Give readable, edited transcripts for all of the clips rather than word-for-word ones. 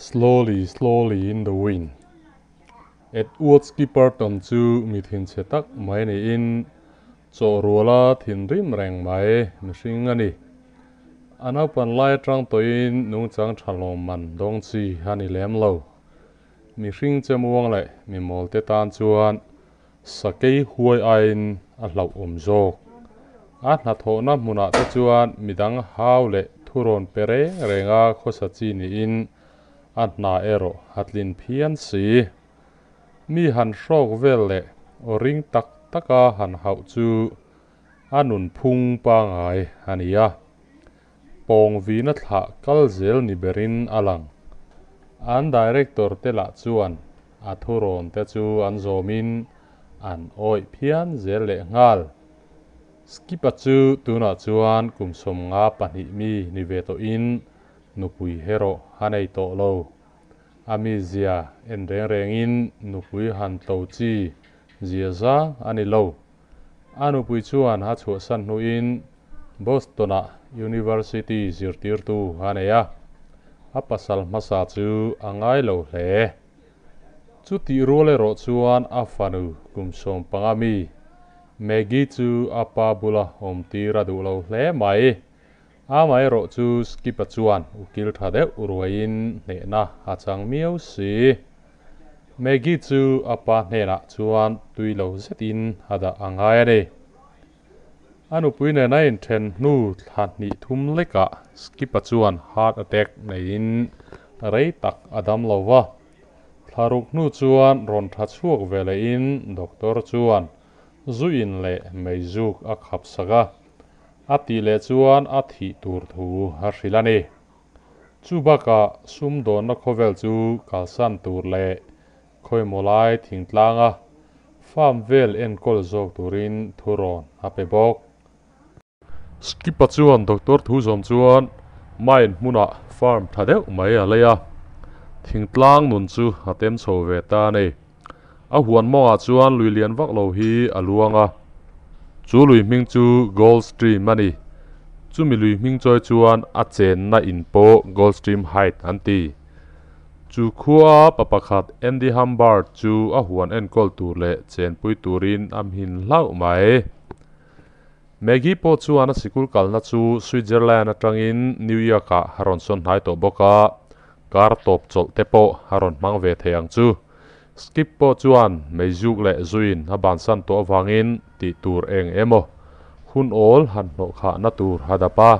Slowly, slowly in the wind. Edward Skipperton chu mi thinchhe tak mai niin chaw ruala thinrim reng mai mihring a ni. A naupan lai atang tawhin nungchang tha lawmman dawng chi a ni lem lo. Mihring che muang leh mi mawl te tan chuan sakei huai aiin a hlauhawm zawk. A hnathawhna hmunah te chuan midang hau leh thurawn pe reng renga khawsa chi niin a hna erawh a tlin phian si. Mi han hrawk vel leh aw ring tak taka han hauh chu a nunphung pangngai a ni a, pawng vina thlah kal zel ni berin a lang. An director te lah chuan a thurawn te chu an zawmin an awih phian zel leh nghal. Skip-a chu tunah chuan kum 52 mi ni ve tawhin nupui erawh a nei tawh lo. A mizia en reng rengin nupui han tlo chi zia zang a ni lo. A nupui chuan a chhuahsan hnuin Boston-ah University zirtirtu a nei a, a pasal hmasa chu a ngai lo hle. Chutih rual erawh chuan a fanu kum 15 mi Maggie chu a pa bula awm tir a duh lo hle mai. Amaherawh chu Skip-a chuan ukil tha deuh ruaiin hnehna a chang miau si. Maggie chu a pa hnenah chuan tui lo zetin a dah a ngai a ni. A nupui nena inthen hnu thla hnih thum lekah Skip-a chuan heart attack neiin rei tak a dam lo va. Thla ruk hnu chuan rawn tha chhuak ve lehin doctor chuan zu in leh meizuk a khap sak a, a tih leh chuan a thih tur thu a hrilh a ni. Chu bakah sumdawnna khawvel chu kalsan tur leh khawimaw lai thingtlanga farm vel enkawl zawk turin thurawn a pe bawk. Skip-a chuan doctor thu zawm chuan mine hmunah farm tha deuh mai a lei a, thingtlang nun chu a tem chho ve ta a ni. A huan mawngah chuan lui lian vak lo hi a luang a, chu lui hming chu Gold Stream a ni. Chumi lui hming chawi chuan a chenna in pawh Gold Stream Height an ti. Chu khua pa pakhat Andy Humbard chu a huan enkawl tur leh chenpui turin a hmin hlauh mai. Maggie pawh chuan a sikul kalna chu Switzerland atangin New York-ah a rawn sawn hnai tawh bawk a, kar tawp chawlh te pawh a rawn hmang ve thei ang chu. Skip pawh chuan meizuk leh zuin a bansan tawh avangin tih tur eng emaw hun awl han hnawh khahna tur a dap a.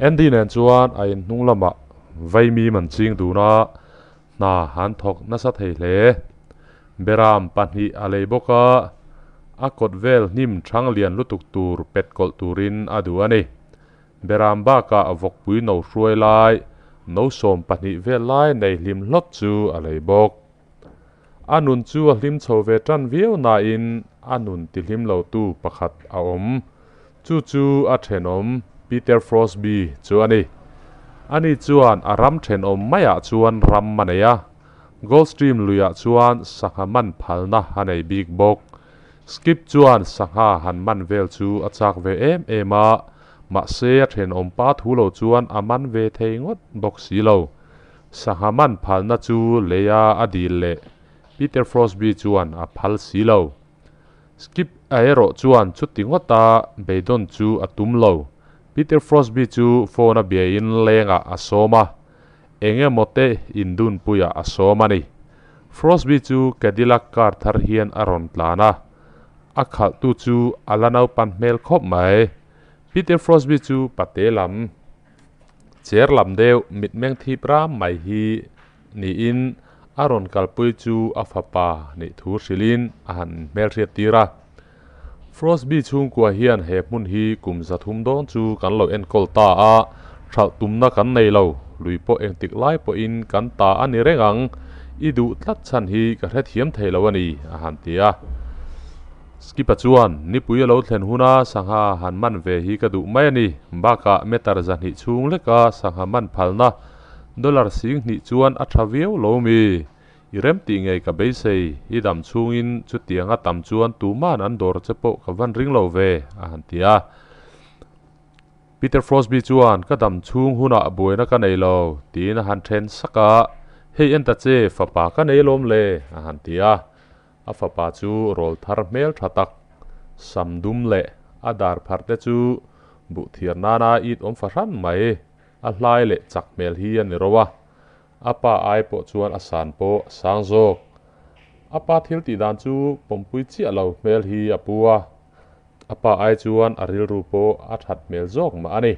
Andy nen chuan a inhnung lamah vaimim an ching dun a, hna an thawk nasa thei hle. Beram pahnih a lei bawk a, a kawt vel hnim thang lian lutuk tur pet kawlh turin a duh a ni. Beram bakah vawkpui no hruai lai, no 12 vel lai nei hlim hlawt chu a lei bawk. A nun chu a hlim chho ve tan viau nain a nun ti hlim lo tu pakhat a awm. Chu chu a thenawm Peter Frosby chu a ni. Ani chuan a ram thenawm maiah chuan ram a nei a, Goldstream luiah chuan sangha man phalna a nei bik bawk. Skip chuan sangha han man vel chu a chak ve em em a, mahse a thenawm pa thu lo chuan a man ve thei ngawt bawk si lo. Sangha man phalna chu leia a dil leh Peter Frosby chuan a phal si lo. Skip a erawh chuan chuti ngawta beidawn chu a tum lo. Peter Frosby chu phone a biain lengah a sawm a, eng emaw te indunpuiah a sawm a ni. Frosby chu Cadillac car thar hian a rawn tlan a, a khalhtu chu a la naupan hmel khawp mai. Peter Frosby chu pate lam, cher lam deuh mitmeng thip ram mai hi niin a rawn kalpui chu a fapa nih thu hrilhin a han hmelhriat tir a. Frosby chhungkua hian he hmun hi kum 300 dawn chu kan lo enkawl ta a, hralh tumna kan nei lo, lui pawh engtik lai pawhin kan ta a ni reng ang, i duh tlat chhan hi ka hrethiam thei lo a ni, a han ti a. Skip-a chuan, Nipui a lo thlen huna sangha han man ve hi ka duh mai a ni, bakah meter 200 chhung leka sangha man phalna dollar 2000 chuan a tha viau lo mi. I rem tih ngei ka beisei, i dam chhungin chutianga tam chuan tuman an dawr che pawh ka van ring lo ve, a han ti a. Peter Frosby chuan ka dam chhung hunah buaina ka nei lo, tiin a han then sak a. Hei en ta che, fapa ka nei lawm le, a han ti a. A fapa chu rawl thar hmel tha tak, sam dum leh a dar pharh te chu buh thiar nana it awm fahran mai, a hlai leh chak hmel hi a ni ro a. A pa ai pawh chuan a san pawh a sang zawk. A pa thil tih dan chu pawmpui chiah lo hmel hi a pu a, a pa ai chuan a rilru pawh a that hmel zawk mah a ni.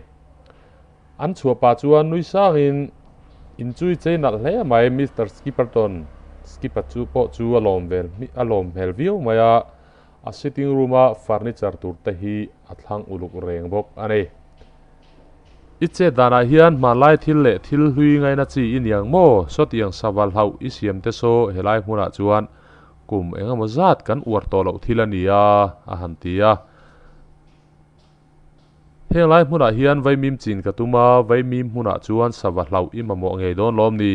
An chhuah pah chuan nui sangin, In chui chei nalh hle mai Mister Skipperton. Skipper chu pawh chu a lawm vel a lawm hmel viau mai a, a sitting room a furniture tur te hi a thlang uluk reng bawk a ni. I chet danah hian hmanlai thil leh thil hlui ngaina chi i niang maw? Sawtiang saval hlauh i siam te saw helai hmunah chuan kum eng emaw zat kan uar tawh loh thil a ni a, a han ti a. Heng lai hmunah hian vaimim chin ka tum a, vaimim hmunah chuan sava hlauh i mamawh ngei dawn lawm ni?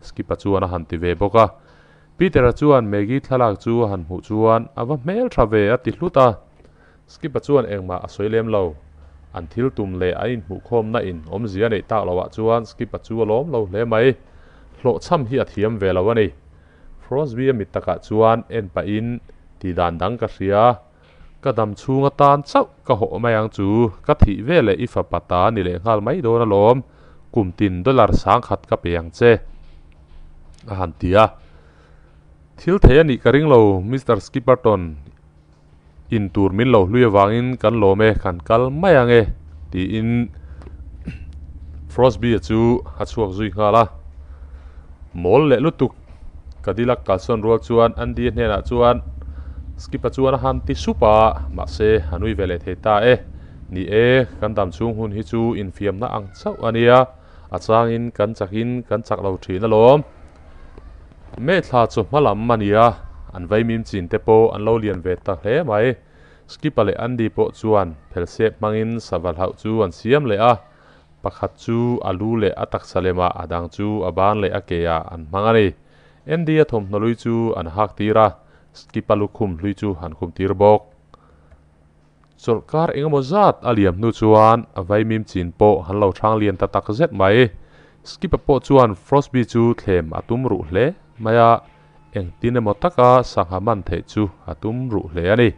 Skip-a chuan a han ti ve bawk a. Peter-a chuan Maggie thlalak chu a han hmuh chuan a va hmel tha ve a ti hlut a. Skip-a chuan engmah a sawi lem lo. An thil tum leh an inhmuhkhawmna in awmzia neih tak loh ah chuan Skip-a chu a lawm lo hle mai. Hlawhchham hi a thiam ve lo a ni. Frosby-a mit takah chuan en pahin tih dan dang ka hria. Ka dam chhung atan chauh ka hawh mai ang chu. Ka thih ve leh i fapa ta ni leh nghal mai dawn alawm. Kum tin dollar sangkhat ka pe ang che. A han ti a. Thil thei a nih ka ring lo, Mister Skipperton. In tur min lo hlui avangin kan lawm e, kan kal mai ang e, tiin Frosby-a chu a chhuak zui nghal a. Mawl leh lutuk Cadillac kalsawn rual chuan Andy-a hnenah chuan Skip-a chuan a han ti sup a, mahse a nui ve leh thei ta e. Ni e, kan dam chhung hun hi chu infiamna ang chauh a nia, a changin kan chakin kan chak lo thin alawm. Methla chu hma lam a nia, an vaimim chin te pawh an lo lian ve ta hle mai. Skip-a leh Andy pawh chuan phelsep hmangin sava hlauh chu an siam leh a, pakhat chu a lu leh a taksa lemah a dang chu a ban leh a ke ah an hmang a ni. Andy-a thawmhnaw lui chu an hak tir a, Skip-a lukhum hlui chu an khum tir bawk. Chawlhkar engemaw zat a liam hnu chuan a vaimim chin pawh an lo hrang lian ta tak zet mai. Skip-a pawh chuan Frosby chu thlem a tum ruh hle mai a, engtin emaw taka sangha man theih chu a tum ruh hle a ni.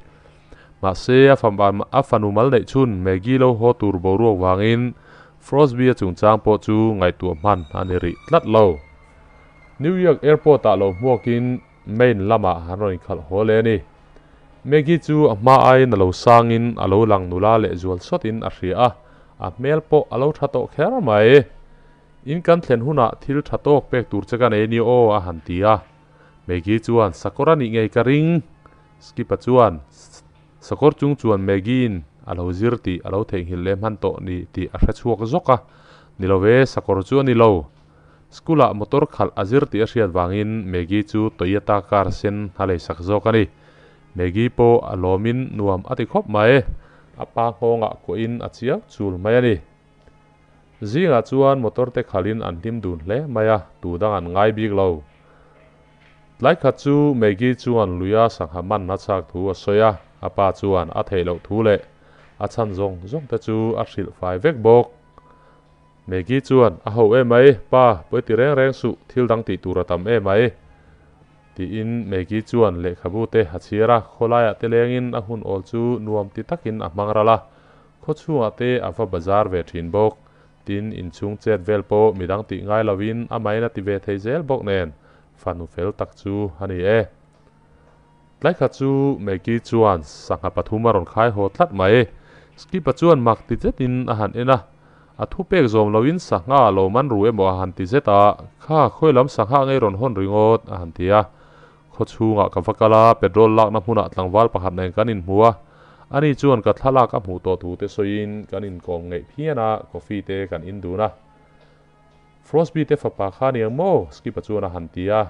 Mahse, a a fanu mal neih chhun Maggie lo haw tur boruak vangin Frosby-a chungchang pawh chu ngaihtuah hman a ni rih tlat lo. New York Airport-ah lo hmuakin Main lamah an rawn inkhalh haw leh a ni. Maggie chu a hma aiin a lo sangin a lo lang nula leh zual sawtin a hria a, a hmel pawh a lo tha tawh kher mai. In kan thlen hunah thil tha tawk pek tur che ka nei ni aw a han ti a. Maggie chuan sakawr a nih ngei ka ring. Skip-a chuan sakawr chung chuan Maggie-in a lo zir tih a lo theihnghilh leh hman tawh ni tih a hre chhuak zawk a. Ni lo ve, sakawr chu a ni lo. School-ah motor khalh a zir tih a hriat vangin Maggie chu Toyota car sen a leisak zawk a ni. Maggie pawh a lawmin nuam a ti khawp mai. A pa nghawngah kuahin a chiau chul mai a ni. Zingah chuan motor te khalhin an hlim dun hle mai a, tu dang an ngai bik lo. Tlai khat chu Maggie chuan luia sangha man a chak thu a sawi a, a pa chuan a theih loh thu leh a chhan zawng zawng te chu a hrilh fai vek bawk. Maggie chuan, A ho em mai, pa, pawi ti reng reng suh, thil dang tih tur a tam em mai. Tiin Maggie chuan lehkhabu te a chhiar a, khawlaiah te lengin a hun awl chu nuam ti takin a hmang ral a, khaw chhungah te a va bazar ve thin bawk. Tin, inchhung chet vel pawh midang tih ngai lovin a main a ti ve thei zel bawk nen, fanu fel tak chu a ni e. Tlai khat chu Maggie chuan sangha pathum a rawn khai haw tlat mai. Skip-a chuan mak ti zetin a han en a, a thu pek zawm loin sangha a lo man ru emaw a han ti zet a, Kha, khawi lam sangha ngei rawn hawn ringawt a han ti a. Khaw chhungah ka va kal a, petrol lakna hmunah tlangval pakhat nen kan inhmu a, ani chuan ka thlalak a hmuh tawh thu te sawiin kan inkawm ngeih phian a, coffee te kan in dun a. Frosby te fapa kha aniang maw? Skip-a chuan a han ti a.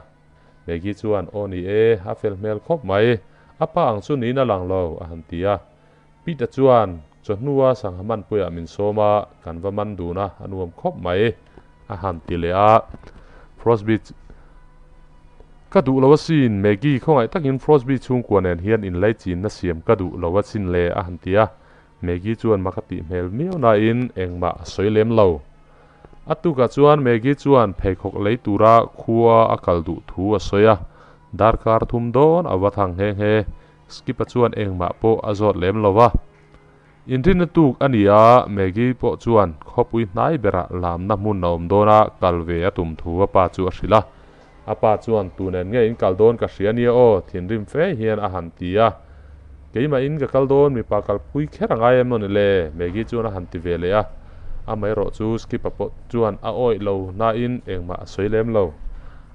Maggie chuan, Aw ni e, a fel hmel khawp mai. A pa ang chu niin a lang lo, a han ti a. Pete-a chuan, Chawhnua sangha manpuiah min sawm a, kan va man dun a, a nuam khawp mai, a han ti leh a. Frosby Ka duh lo asin, Maggie, khawngaih takin Frosby chhungkua nen hian inlaichinna siam ka duh lo asin le, a han ti a. Maggie chuan mak a tih hmel miau nain engmah a sawi lem lo. A tukah chuan Maggie chuan pheikhawk lei tura khua a kal duh thu a sawi a, darkar thum dawn a va thang nghe nghe. Skip-a chuan engmah pawh a zawt lem lo va. Inrinna tuk a ni a, Maggie pawh chuan khawpui hnai berah lamna hmun a awm dawn a, kal ve a tum thu a pa chu a hrilh a. A pa chuan, Tu nen nge in kal dawn ka hria nia aw, thinrim fe hian a han ti a. Keimah in ka kal dawn, mipa kalpui kher a ngai em maw ni le? Maggie chuan a han ti ve leh a. Amaherawh chu Skip-a pawh chuan a awih lo nain engmah a sawi lem lo.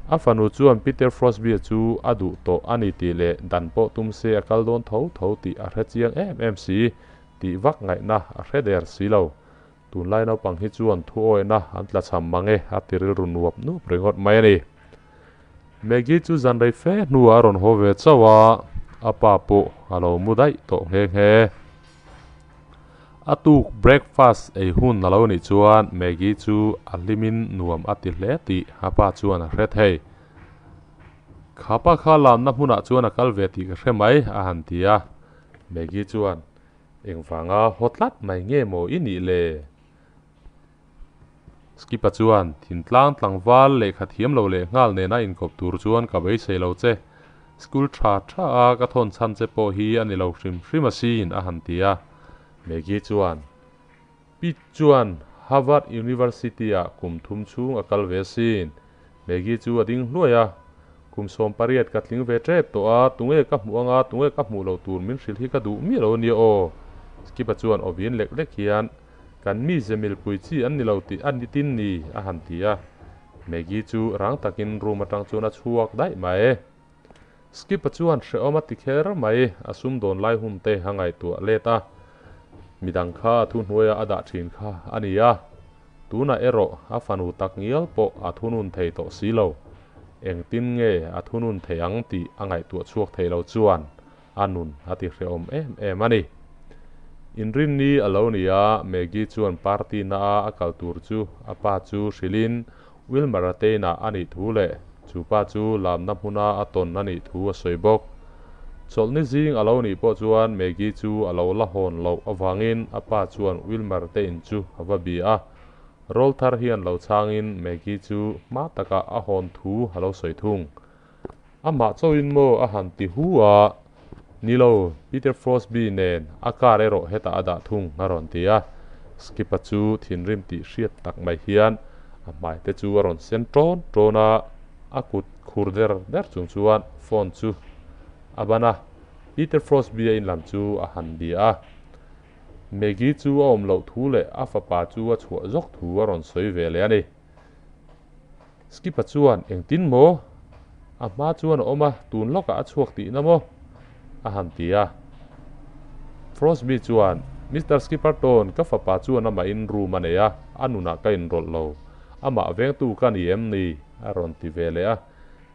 A fanu chuan Peter Frosby-a chu a duh tawh a ni tih leh dan pawh tum se a kal dawn tho tho tih a hre chiang em em si tih vak ngaihna a hre der si lo. Tunlai naupang hi chuan thu awihna an tla cham mang e a ti rilru nuap nuap ringawt mai a ni. Maggie chu zan rei fe hnuah a rawn haw ve chauh a, a pa pawh a lo mu daih tawh nghe nghe. A tuk breakfast ei hun a lo nih chuan Maggie chu a hlimin nuam a ti hle tih a pa chuan a hre thei. Kha pa kha lamna hmunah chuan a kal ve tih ka hre mai a han ti a. Maggie chuan, Engvanga haw tlat mai nge maw i nih le? Skip-a chuan, Thintlang tlangval lehkha thiam lo leh nghal nena inkawp tur chuan ka beisei lo che. School tha tha a ka thawn chhan che pawh hi a ni lo hrim hrim asin, a han ti a. Maggie chuan, Pete chuan Harvard University-ah kum thum chhung a kal ve asin. Maggie chu a ding hluai a. Kum 18 ka tling ve tep tawh a, tunge ka hmuh anga tunge ka hmuh lo tur min hrilh hi ka duh miah lo ania aw. Skip-a chuan aw vin lek lek hian, Kan mi zemilpui chi an ni lo tih a ni tin ni, a han ti a. Maggie chu rang takin room atang chuan a chhuak daih mai. Skip-a chuan hrehawm a ti kher mai, a sumdawn lai hun te a ngaihtuah let a. Midang kha a thuhnuaia a dah thin kha a ni a, tunah erawh a fanu tak ngial pawh a thunun thei tawh si lo. Engtin nge a thunun thei ang tih a ngaihtuah chhuak thei lo chuan a nun a ti hrehawm em em a ni. Inrinni a lo ni a, Maggie chuan party na a a kal tur chu a pa chu hrilhin Wilmer-a teinah a nih thu leh chu pa chu lamna hmuna a tawn a nih thu a sawi bawk. Chawlhni zing a lo nih pawh chuan Maggie chu a lo la hawn loh avangin a pa chuan Wilmer te in chu a va bia a. Roll thar hian lo chhangin Maggie chu hma takah a hawn thu a lo sawi thung. Amah chauhin maw a han ti hu a, Ni lo, Peter Frosby nen a car erawh hetah a dah thung a rawn ti a. Skip-a chu thinrim tih hriat tak mai hian a hmai te chu a rawn sen ṭawn ṭawn a, a kut khur der der chung chuan phone chu a ban a, Peter Frosby-a in lam chu a han bia a. Maggie chu a awm loh thu leh a fapa chu a chhuah zawk thu a rawn sawi ve leh a ni. Skip-a chuan, Engtin maw? A hma chuan a awm a, tun lawkah a chhuak tihna maw? a han ti a. Frosby chuan, Mister Skipperton, ka fapa chuan amahin room a nei a, a nunah ka inrawlh lo. Amah vengtu ka ni em ni? a rawn ti ve leh a.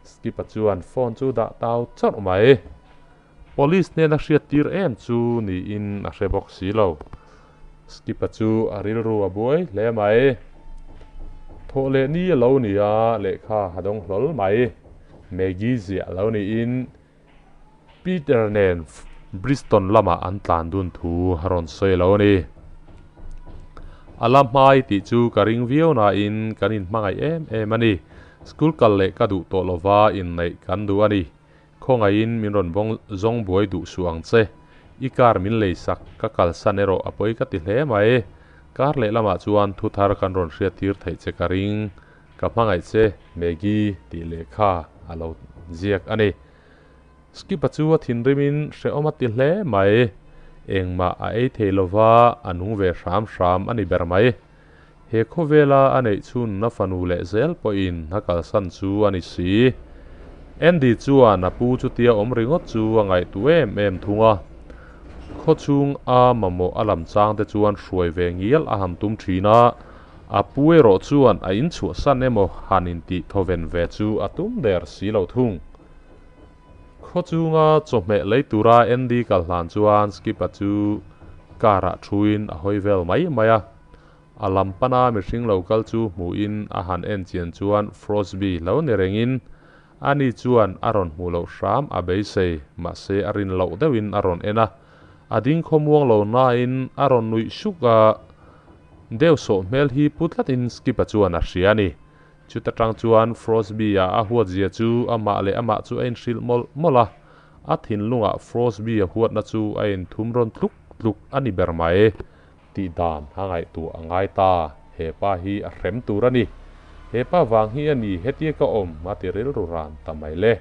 Skip-a chuan phone chu dah tau chawrh mai. Police hnena hriattir em chu niin a hre bawk si lo. Skip-a chu a rilru a buai hle mai. Thawh leh ni a lo ni a, lehkha a dawng hlawl mai. Maggie ziah lo niin Peter nen Briston lamah an tlan dun thu a rawn sawi lo a ni. A la hmai tih chu ka ring viau nain kan inhmangaih em em a ni. School kal leh ka duh tawh lova inneih kan duh a ni. Khawngaihin min rawn bawng zawng buai duh suh ang che. I car min lei sak ka kalsan erawh a pawi ka ti hle mai. Car lehlamah chuan thu thar kan rawn hriat tir theih che ka ring. Ka hmangaih che Maggie tih lehkha a lo ziak a ni. Skip-a chu a thinrimin hrehawm a ti hle mai. Engmah a ei thei lova a nung ve hram hram a ni ber mai. He khawvela a neih chhun a fanu leh zel pawhin a kalsan chu a ni si. Andy chuan a pu chutia awm ringawt chu a ngaihtuah em em thung a. Khaw chhung a mamawh a lam chang te chuan hruai ve ngial a han tum thin a, a pu erawh chuan a inchhuahsan emaw han intih thawven ve chu a tum der si lo thung. Khaw chunga chawhmeh lei tura Andy kal hlan chuan Skip-a chu car-ah thuin a hawi vel mai mai a. A lam pana mihring lo kal chu hmuhin a han en chian chuan Frosby lo ni rengin ani chuan a rawn hmuh loh hram a beisei, mahse a rin loh deuhin a rawn en a. A ding khawmuang lo nain a rawn nuih suk a, Deuh sawh hmel hi pu tlatin Skip-a chuan a hria a ni. Chuta tang chuan Frosby-a a huatzia chu amah leh amah chu a inhrilh mawlh mawlh a, a thinlungah Frosby-a huatna chu a inthum rawn tluk tluk a ni ber mai. Tih dan a ngaihtuah a ngai ta, he pa hi a hrem tur a ni. He pa vang hi a ni hetia ka awm a ti rilru ran ta mai le.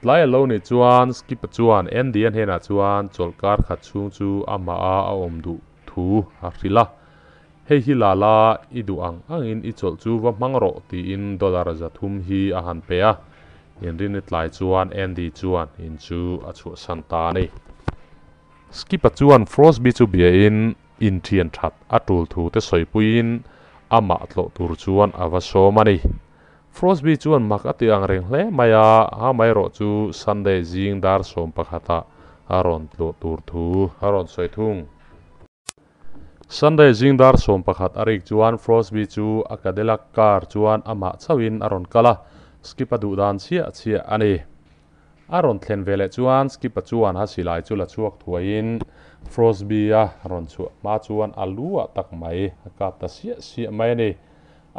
Tlai a lo nih chuan Skip-a chuan Andy-a hnenah chuan chawlhkar khat chhung chu amah a a awm duh thu a hrilh a. Hei hi la la, i duh ang angin i chawlh chu va hmang rawh tiin dollar 300 hi a han pe a. Inrini tlai chuan Andy chuan in chu a chhuahsan ta a ni. Skip-a chuan Frosby chu biain inthian that a tul thu te sawipuiin amah tlawh tur chuan a va sawm a ni. Frosby chuan mak a ti ang reng hle mai a, ha mai erawh chu Sunday zing dar 11 ah a rawn tluah tur thu a rawn sawi thung. Sunday zing dar 11 a rik chuan Frosby chu a Cadillac car chuan amah chauhin a rawn kal a, Skip-a duh dan chiah chiah a ni. A rawn thlen ve leh chuan Skip-a chuan a silai chu la chhuak thuaiin Frosby-a rawn chhuah hma chuan a lu ah tak mai a kap ta siah siah mai a ni.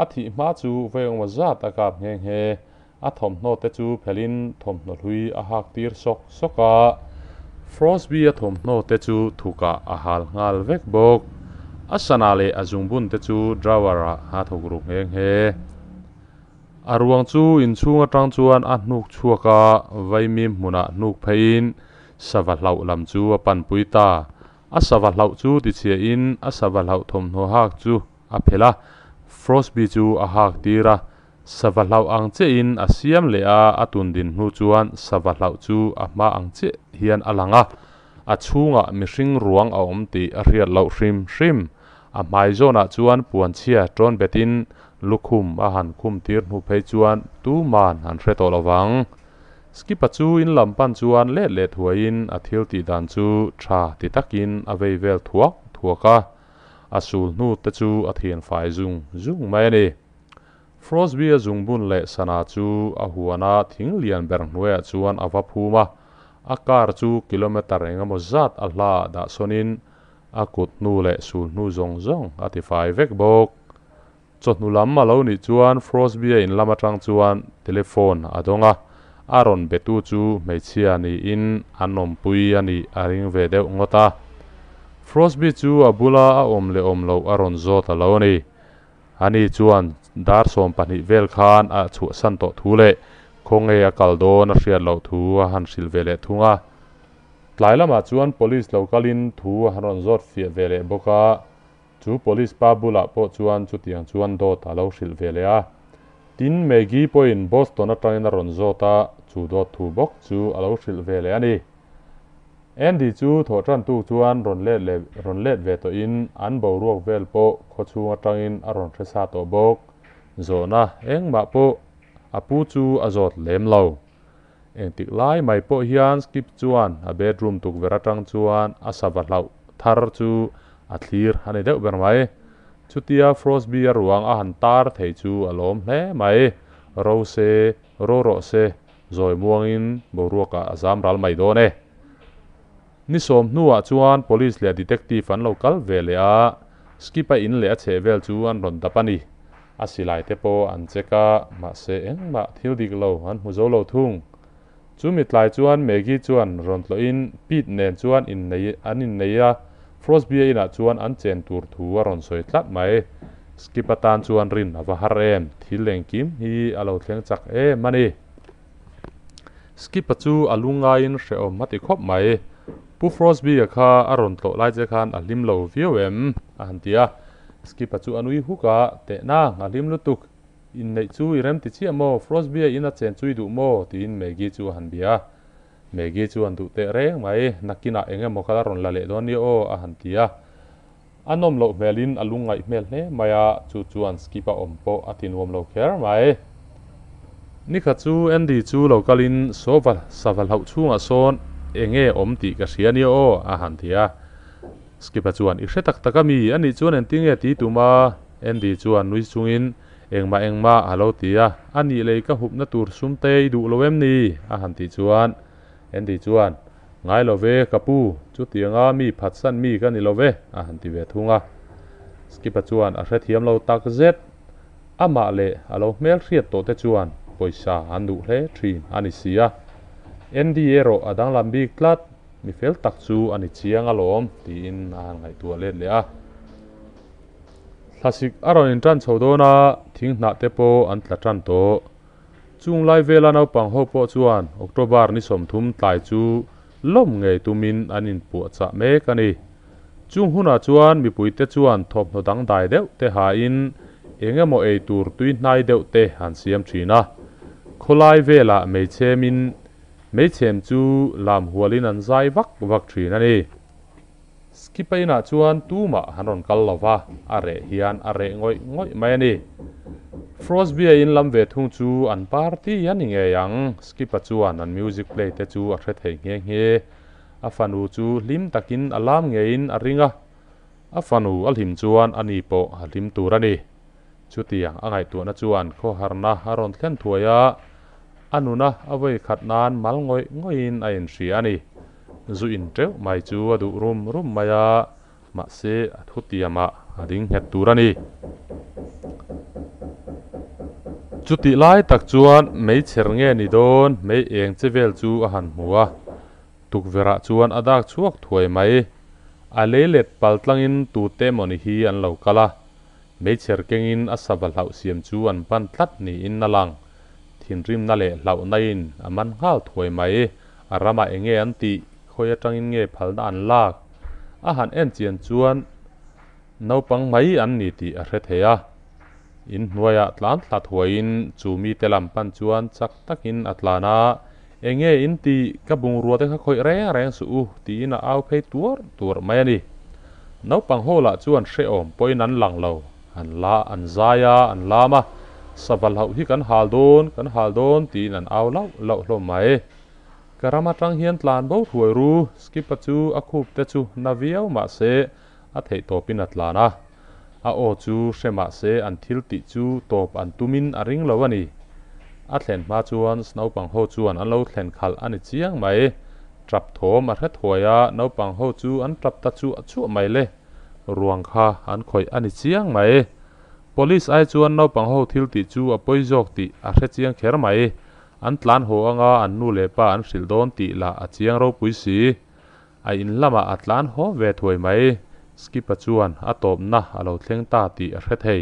A thih hma chu veiawngmaw zat a kap nghe nghe. A thawmhnaw te chu phelhin thawmhnaw hlui a hak tir sawk sawk a. Frosby-a thawmhnaw te chu thukah a hal nghal vek bawk. A sana leh a zungbun te chu drawer-ah a thawk ruk nghe nghe. A ruang chu inchhung atang chuan a hnuk chhuak a, vaimim hmunah hnuk pheiin sava hlauh lam chu a panpui ta. A sava hlauh chu tichhiahin a sava hlauh thawmhnaw hak chu a phelh a, Frosby chu a hak tir a, sava hlauh ang chiahin a siam leh a, a tun din hnu chuan sava hlauh chu a hma ang chiah hian a lang a, a chhungah mihring ruang a awm tih a hriat loh hrim hrim. A hmai zawnah chuan puanchhia tawn betin lukhum a han khum tir hnu phei chuan tuman an hre tawh lo vang. Skip-a chu in lam pan chuan let leh thuaiin a thil tih dan chu tha ti takin a vei vel thuak thuak a. A sul hnu te chu a thian fai zung zung mai a ni. Frosby-a zungbun leh sana chu a huana thing lian ber hnuaiah chuan a va phum a, a car chu kilometer eng emaw zat a hla ah dah sawnin a kut hnu leh sul hnu zawng zawng a ti fai vek bawk. Chawhnu lam a lo nih chuan Frosby-a in lam atang chuan telephone a dawng a, a rawn betu chu hmeichhia niin an awmpui a nih a ring ve deuh ngawt a. Frosby chu a bula a awm leh awm loh a rawn zawt a lo a ni. Ani chuan dar 12 vel khan a chhuahsan tawh thu leh khawnge a kal dawn a hriat loh thu a han hrilh ve leh thung a. Tlai lamah chuan police lo kalin thu a han rawn zawt fiah ve leh bawk a. Chu police pa bulah pawh chuan chutiang chuan dawt a lo hrilh ve leh a. Tin, Maggie pawhin Boston atangin a rawn zawt a, chu dawt thu bawk chu a lo hrilh ve leh a ni. Andy chu thawh tantu chuan rawn let leh rawn let ve tawhin an boruak vel pawh khawchhung atangin a rawn hre sa tawh bawk. Zawhna engmah pawh a pu chu a zawt lem lo. Engtik lai mai pawh hian Skip chuan a bedroom tukverh atang chuan a sava hlauh thar chu a thlir a ni deuh ber mai. Chutia Frosby-a ruang a han tar thei chu a lawm hle mai. Ro se, ro rawh se, zawi muangin boruakah a zam ral mai dawn e. Ni sawm hnuah chuan Police leh Detective an lo kal ve leh a, Skip-a in leh a chheh vel chu an rawn dap a ni. A silai te pawh an check a, mahse engmah thil dik lo an hmu zo lo thung. Chu mitlai chuan Maggie chuan rawn tlawhin Pete nen chuan innei an innei a, Frosby-a inah chuan an chen tur thu a rawn sawi tlat mai. Skip-a tan chuan rin a va har em, thil engkim hi a lo thleng chak em a ni. Skip-a chu a lungngaiin hrehawm a ti khawp mai. Pu Frosby-a kha a rawn tlawh lai che khan a hlim lo viau em? a han ti a. Skip-a chu a nui huk a, Tehna, a hlim lutuk. Inneih chu i rem ti chiah maw? Frosby-a in a chen chu i duh maw? tiin Maggie chu a han bia a. Maggie chuan duh teh reng mai, nakinah eng emaw kha la rawn la leh dawn nia aw, a han ti a. A nawm loh hmelin a lungngaih hmel hle mai a, chu chuan Skip-a awm pawh a ti nuam lo kher mai. Nikhat chu Andy chu lo kalin Sova sava hlauh chhungah sawn eng nge awm tih ka hria nia aw, a han ti a. Skip-a chuan, I hre tak tak a mi? Anih chuan engtin nge ti tum a? Andy chuan nui chungin, Engmah engmah, a lo ti a. Anih lei ka hupna tur sum te i duh lo em ni? a han tih chuan Andy chuan, Ngai lo ve, ka pu, chutianga mi phatsan mi ka ni lo ve, a han ti ve thung a. Skip-a chuan a hrethiam lo tak zet. Amah leh a lo hmelhriat tawh te chuan pawisa an duh hle thin a ni si a. Andy erawh a danglam bik tlat, mi fel tak chu a ni chiang alawm, tiin a han ngaihtuah let leh a. Thlasik a rawn intan chho dawn a, thing hnah te pawh an tla tan tawh. Chung lai vela naupang ho pawh chuan October ni 30 tlai chu lawm ngei tumin an inpuahchah mek a ni. Chung hunah chuan mipuite chuan thawmhnaw dangdai deuh te hain eng emaw ei tur tui hnai deuh te an siam thin a. Khawlai velah meichhemin meichhem chu lam hualin an zai vak vak thin a ni. Skipper inah chuan tumah an rawn kal lo va, a reh hian a reh ngawih ngawih mai a ni. Frosbya in lam ve thung chu an party a ni ngei ang, Skipper chuan an music play te chu a hre thei nghe nghe. A fanu chu hlim takin a lam ngeiin a ring a, a fanu a hlim chuan a ni pawh a hlim tur a ni. Chutiang a ngaihtuahna chuan khawharna a rawn thlen thuai a, a nuna a vawi khat nan mal ngawih ngawihin a inhria a ni. Zu in teuh mai chu a duh rum rum mai a, mahse a thutiamah a ding nghet tur a ni. Chutih lai tak chuan meichher nge ni dawn mei eng che vel chu a han hmu a, tukverhah chuan a dak chhuak thuai mai. A lei let pal tlangin tute emawni hi an lo kal a, meichher kengin a sava hlauh siam chu an pan tlat niin a lang. Thinrimna leh hlauhna in a man nghal thuai mai. A ramah eng nge an tih? Khawi atangin nge phalna an lak? A han en chian chuan naupang mai an ni tih a hre thei a. In hnuaiah tlan thla thuaiin chu mite lam pan chuan chak takin a tlan a, Eng nge in tih? Ka bungrua te kha khawih reng reng suh u tiin a au phei tuar tuar mai a ni. Naupang ho lah chuan hrehawm pawhin an lang lo. An la, an zai a, an lam a, Sava hlauh hi kan hal dawn, kan hal dawn tiin an au lauh lauh hlawm mai. Ka ram atang hian tlan bo thuai ru, Skip-a chu a khup te chu na viau mah se a theih tawpin a tlan a. A aw chu hre mah se an thil tih chu tawp an tumin a ring lo a ni. A thlen hma chuan naupang ho chuan an lo thlen khalh a ni chiang mai. Tap thawm a hre thuai a, naupang ho chu an tap ta chuah chuah mai le. Ruang kha an khawih a ni chiang mai. Police ai chuan naupang ho thil tih chu a pawi zawk tih a hre chiang kher mai. An tlan haw anga an nu leh pa an hrilh dawn tih lah a chiang ropui si. A in lamah a tlan haw ve thuai mai. Skip-a chuan a tawpna a lo thleng ta tih a hre thei.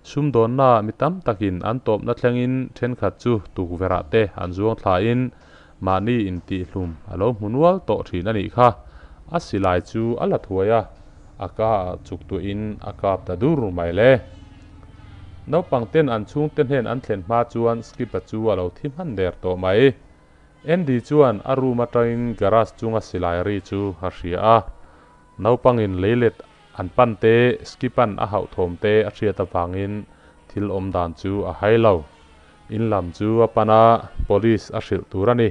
Sumdawnna mi tam takin an tawpna thlengin thenkhat chu tukverhah te an zuang thlain mahni intihhlum a lo hmu nual tawh thin a nih kha. A silai chu a la thuai a, a ka ah chuk tuahin a kap ta dur mai le. Naupang ten an chhungte hnen an thlen hma chuan Skip-a chu a lo thi hman der tawh mai. Andy chuan a room atangin garage chunga silai ri chu a hria a. Naupangin leilet an pan te, Skip-a'n a hauh thawm te a hriat avangin thil awm dan chu a hai lo. In lam chu a pan a, police a hrilh tur a ni.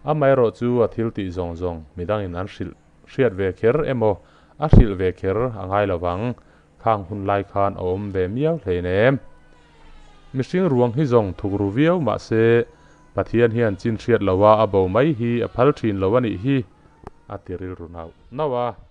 Amaherawh chu a thil tih zawng zawng midangin an hrilh hriat ve kher emaw a hrilh ve kher a ngai lo vang. Khang hun lai khan a awm ve miau hleinem. Mihring ruang hi zawng thuk ru viau mahse Pathian hian chin hriat loha a bo mai hi a phal thin lo a nih hi, a ti rilru nauh nauh a.